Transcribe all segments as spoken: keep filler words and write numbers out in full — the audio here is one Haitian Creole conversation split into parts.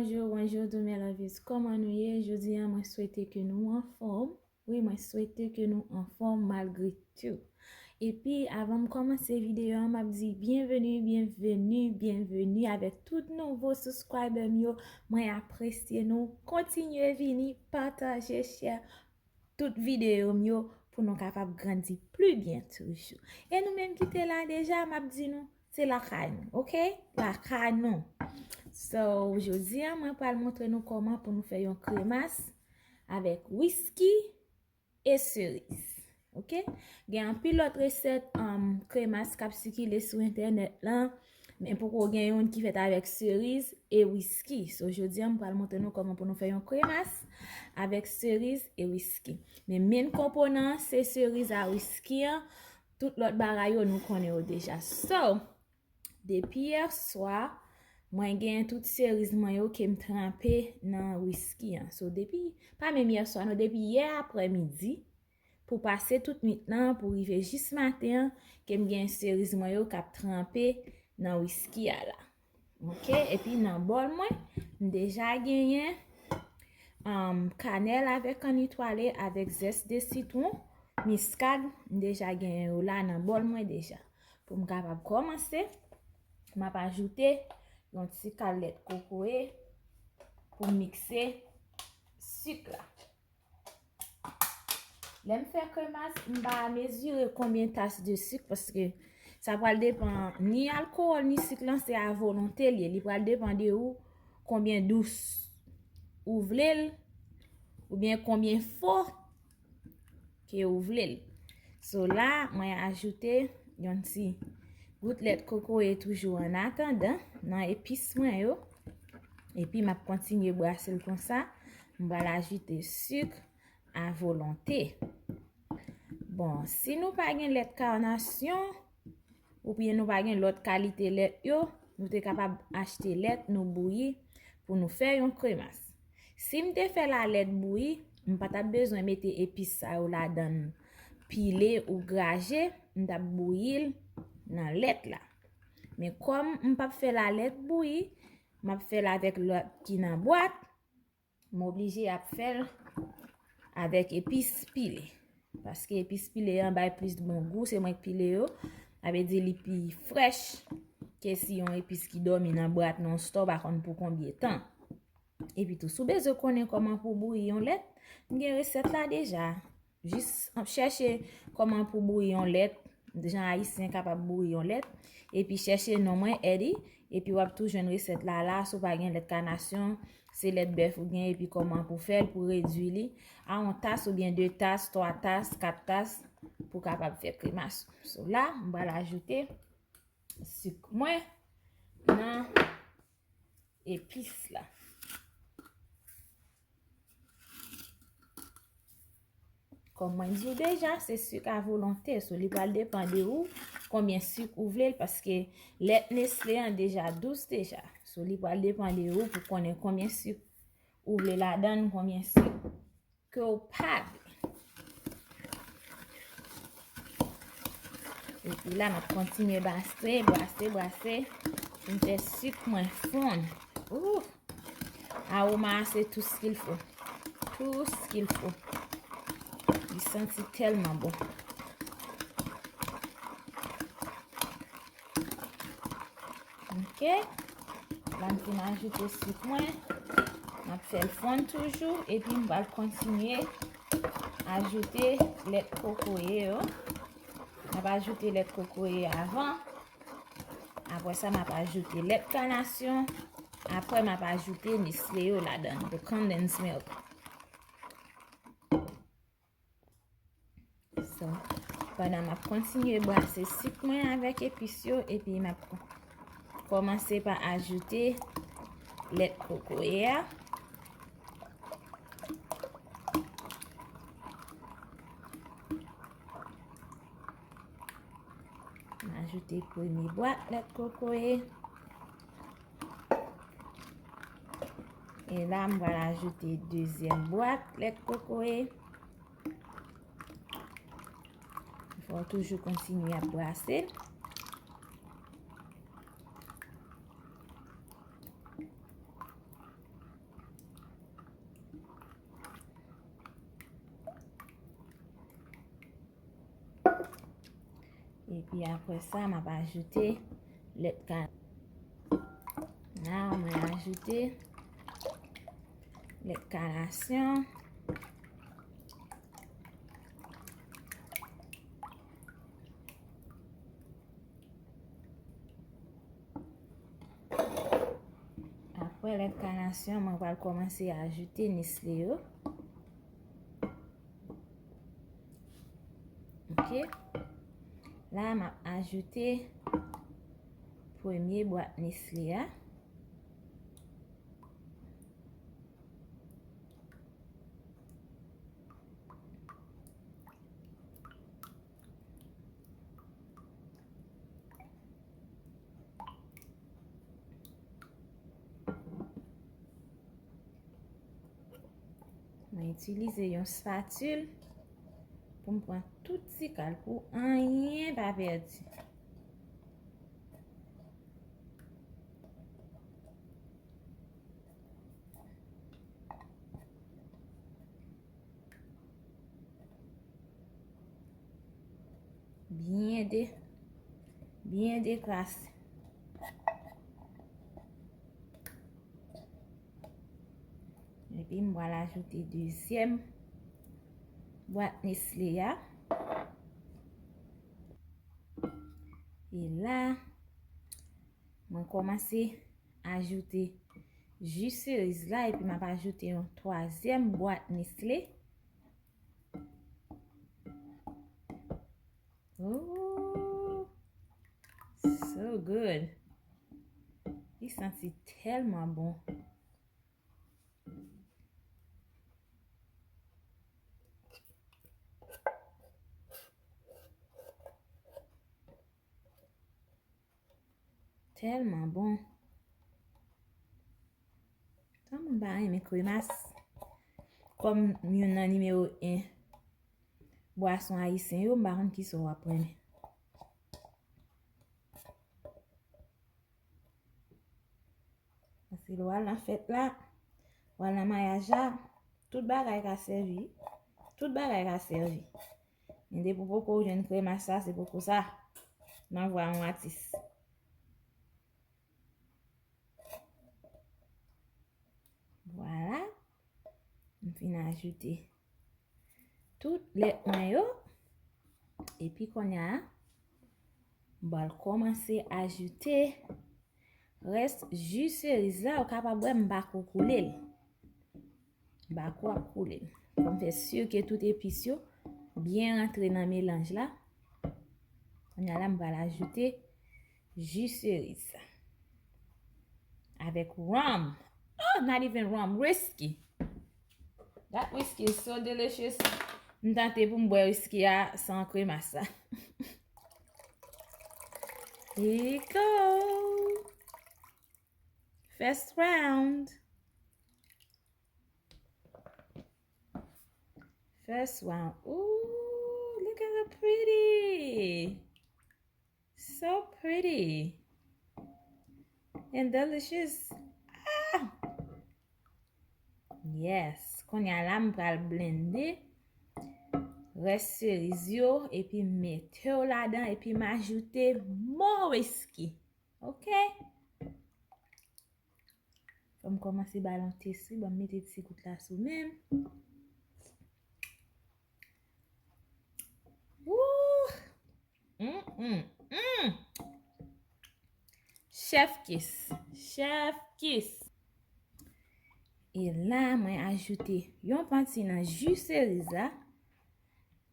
Bonjou, bonjou, tou mes lovies. Kòman nou ye? Jodi a, mwen swete ke nou anfòm. Wi, mwen swete ke nou anfòm malgre tou. Epi, avan m kòmanse videyo a, m ap di byenveni, byenveni, byenveni avèk tout nouvo subscriber m yo. Mwen apresye nou. Kontinye vini, pataje, share tout videyo m yo pou nou kapab grandi pli byen toujou. E nou menm ki te la deja, m ap di nou, se lakay nou, oke? Lakay nou. So, jodi a, mwen pral montre nou kòman pou nou fè yon kremas avèk wiski e seriz. Oke? Gen anpil lòt resèt, um, kremas k ap sikile sou entènèt lan, men poko gen youn ki fèt avèk seriz e wiski. So, jodi a, m pral montre nou kòman pou nou fè yon kremas avèk seriz e wiski. Men, men konponan an, se seriz a wiski an. Tout lòt bagay yo, nou konnen yo deja. So, depi yè swa, mwen gen tout seriz mwen yo ke m tranpe nan wiski an. So, depi, pa menm yè swa, non, depi yè aprèmidi, pou pase tout nwit lan, pou rive jis maten an, ke m gen seriz mwen yo k ap tranpe nan wiski a la. Oke, epi nan bòl mwen, m deja genyen, um, kanèl avèk kann etwale avèk zès de sitwon, miskad, m deja genyen yo la nan bòl mwen deja. Pou m kapab kòmanse, m ap ajoute yon ti kal lèt kokoye pou m mikse sik la. Lè m fè kremas, m pa mezire konbyen tas de sik, paske sa pral depann, ni alkòl, ni sik lan, se a volonte l ye. Li pral depann de ou, konbyen dous ou vle l, oubyen konbyen fò ke ou vle l. So la, mwen ajoute yon ti gout lèt kokoye toujou an atandan nan epis mwen yo. Epi m ap kontinye brase l konsa. M pral ajoute sik a volonte. Bon, si nou pa gen lèt kanasyon, oubyen nou pa gen lòt kalite lèt yo, nou te kapab achte lèt nou bouyi pou nou fè yon kremas. Si m te fè l a lèt bouyi, m pa t ap bezwen mete epis sa yo ladan l pile ou graje, m t ap bouyi l nan lèt la. Men kòm m p ap fè l a lèt bouyi, m ap fè l avèk lòt ki nan bwat, m oblije ap fè l avèk epis pile. Paske epis pile an bay plis bon gou, se mwen k pile yo. Sa vle di li pi frèch ke si yon epis ki dòmi nan bwat nan yon stò, pa konn pou konbyen tan. Epi tou, si w bezwen konnen kòman pou bouyi yon lèt, m gen resèt la deja. Jis ap chèche kòman pou bouyi yon lèt, jan ayisyen kapab bouyi yon lèt, epi chèche non mwen, Eddie, epi w ap tou jwenn resèt la la. Si w pa gen lèt kanasyon, se lèt bèf ou gen, epi kòman pou fè l, pou redui li a yon tas oubyen de tas, twa tas, kat tas, pou kapab fè kremas. So la, m pral ajoute sik mwen nan epis la. Kòm mwen di w deja, se sik a volonte. So, li pral depann de ou konbyen sik ou vle l, paske lèt Nestlé an deja dous deja. So, li pral depann de ou pou konnen konbyen sik ou vle ladan l, konbyen sik ke w pa vle. Epi la, m ap kontinye brase, brase, brase, pou m fè sik mwen fonn. Ooh! Aroma a se tout ce qu'il faut. Tout ce qu'il faut. Li santi tèlman bon. Ok. La, m fin ajoute sik mwen. M ap fè l fonn toujou. Epi m pral kontinye ajoute lèt kokoye yo. M ap ajoute lèt kokoye avan. Apre sa, m ap ajoute lèt kanasyon. Apre, m ap ajoute Nestlé yo ladan, the condensed milk. So, pandan m ap kontinye brase sik mwen avèk epis yo, epi m ap kòmanse pa ajoute lèt kokoye a. M ajoute premye bwat lèt kokoye. E la, m pral ajoute dezyèm bwat lèt kokoye. Fò w toujou kontinye ap brase l. Epi apre sa, m ap ajoute lèt ka-, la, mwen ajoute lèt kalasyon. Apre lèt kalasyon, mwen pral kòmanse ajoute Nestlé yo. Ok. La, m ap ajoute premye bwat Nestlé a. Mwen itilize yon spatil pou m pran tout ti kal pou anyen pa pèdi. Byen de, byen dekrase. Epi m pral ajoute dezyèm bwat Nestlé a. E la, mwen kòmanse ajoute ji seriz la, epi m ap ajoute yon twazyèm bwat Nestlé. Oh, so good. Li santi tèlman bon. Tèlman bon. Kòman m pa renmen kremas? Kòm youn nan nimewo en bwason ayisyen yo, m pa konn kisa w ap renmen. Paske lè w al nan fèt la, w al nan maryaj la, tout bagay ka sèvi. Tout bagay ka sèvi. Men depi w poko jwenn kremas sa, se poko sa. Nan vwa yon atis. Vwala. M fin ajoute tout lèt mwen yo. Epi kounye a, m pral kòmanse ajoute rès ji seriz la. Ou kapab wè m pa ko koule l. M pa ko ap koule l. Fò m fè si ke tout epis yo byen rantre nan melanj la. Kounye a la, m pral ajoute ji seriz avèk rum. Oh, not even rum, whisky. That whisky is so delicious. M tante pou m bwè whisky a san kremas la. Here you go. First round. First round. Ooh, look at her pretty. So pretty. And delicious. Ah! Yes. Kounye a la, m pral blende rès seriz yo, epi m mete yo ladan, epi m ajoute more whisky. Ok? Fò m kòmanse ba l yon test wi, ban m mete ti gout la sou men m. Wouh! Mm, mm, mm. Chef kiss, chef kiss. E la, mwen ajoute yon pati nan ji seriz la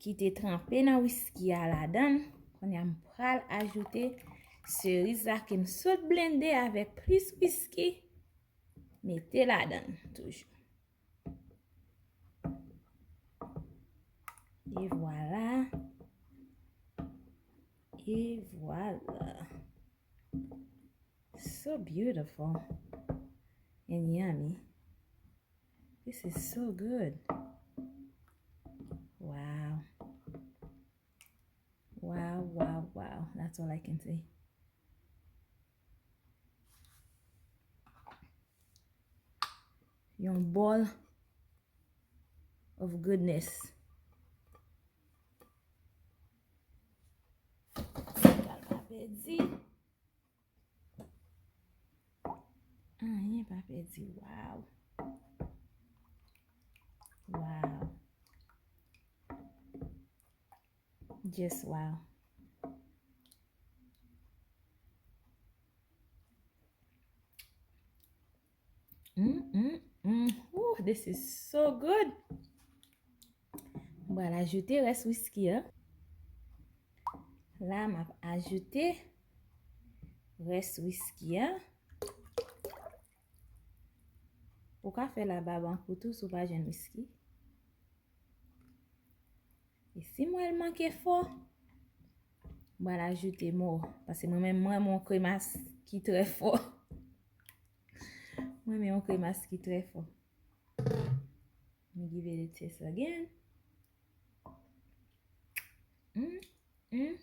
ki te tranpe nan wiski a ladan l. Kounye a, m pral ajoute seriz la ke m sot blende avèk plis wiski. Mete ladan l toujou. E vwala. E vwala. So beautiful and yummy. This is so good. Wow. Wow, wow, wow. That's all I can say. Yon bowl of goodness. Pèdi. Anyen pa pèdi. Wow. Wow. Just wow. Mm, mm, mm. Ooh, this is so good. Mwen pral ajoute rès wiski a. La, m ap ajoute rès wiski a. Ou ka fè labab an kou tou si w pa jwenn wiski. E si m wè l manke fò, m pral ajoute more. Paske mwen menm, mwen renmen yon kremas ki trè fò. Mwen renmen yon kremas ki trè fò. Let me give it a taste again. Mm, mm.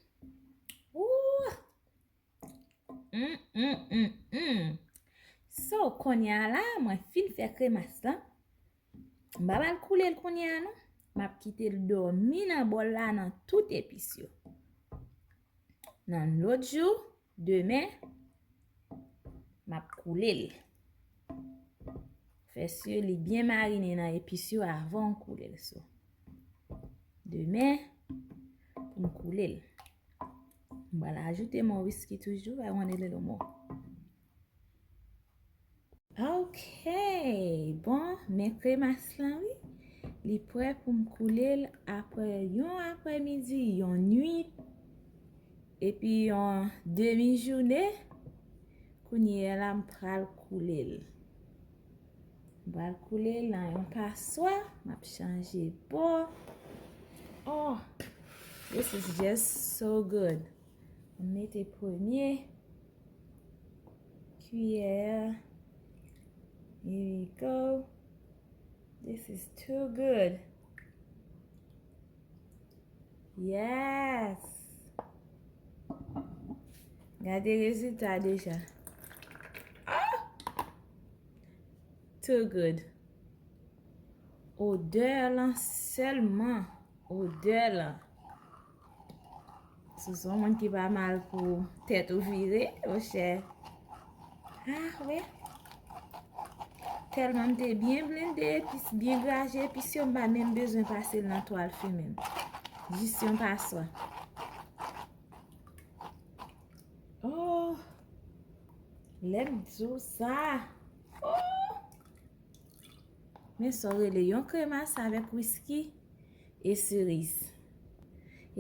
Ooh! Mm, mm, mm, mm. So, kounye a la, mwen fin fè kremas lan. M pa pral koule l kounye a, non. M ap kite l dòmi nan bòl la, nan tout epis yo. Nan lòt jou, demen, m ap koule l. Fè si li byen marine nan epis yo avan w koule l. So, demen, pou m koule l. M pral ajoute more wiski toujou. I want a little more. Ok, bon, men kremas lan, wi. Li prè pou m koule l apre yon aprèmidi, yon nuit, epi yon demi jounen. Kounye a la, m pral koule l. M pral koule l nan yon paswa. M ap chanje bò. Oh, this is just so good. M mete premye kiyè. Here we go. This is too good. Yes. Gade rezilta deja. Ah! Too good. Odè lan sèlman. Odè lan. Si w se yon moun ki pa mal pou tèt ou vire, monchè. Ah, wi. Tèlman m te byen blende epis, byen graje epis yo, m pa menm bezwen pase l nan twal fimen. Jis yon paswa. Oh, lè m di w sa. Oh! Men sa w rele yon kremas avèk wiski e seriz.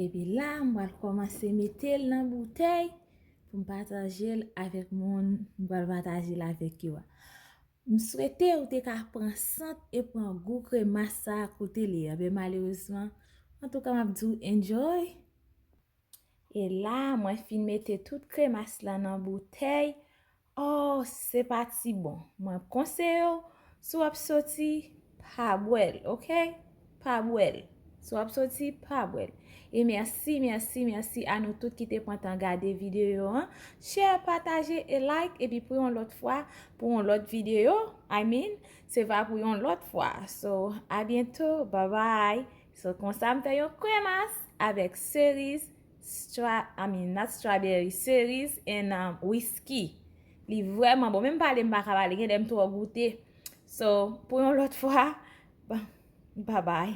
Epi la, m pral kòmanse mete l nan boutèy pou m pataje l avèk moun m pral pataje l avèk yo a. M swete ou te ka pran sant e pran gou kremas sa a kote li ye. Men malerezman, antouka, m ap di w enjoy. E la, mwen fin mete tout kremas lan nan boutèy. Oh, se pa ti bon. Mwen konseye w, si w ap soti, pa bwè l, ok? Pa bwè l. Si w ap soti, pa bwè l. E mèsi, mèsi, mèsi a nou tout ki te pran tan gade videyo an. Share, pataje e like, epi pou yon lòt fwa, pou yon lòt videyo, I mean, se va pou yon lòt fwa. So, a byento, bye bye. So, konsa m fè yon kremas avèk seriz, stra-, I mean, not strawberry, seriz and, um, whisky. Li vrèman bon. Menm pale m pa ka pale, gen lè m twò goute. So, pou yon lòt fwa, bye bye.